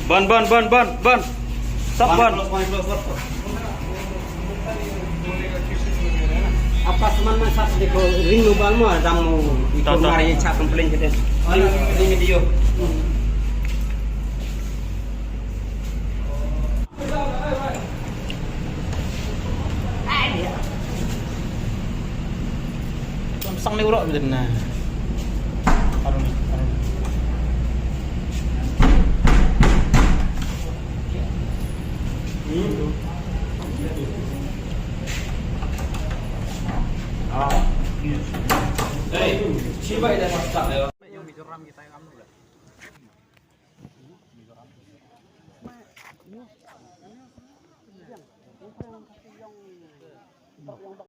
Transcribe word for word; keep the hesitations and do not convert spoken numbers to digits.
Ban, ban, ban, ban, ban. Sap ban. Apa seman man sap de ko ring lu bal mo, dam mo, iko mari cha complain kita. Ring video. Lam sang ni urok bidin na. Parun, parun. Hey, chibai da pasta.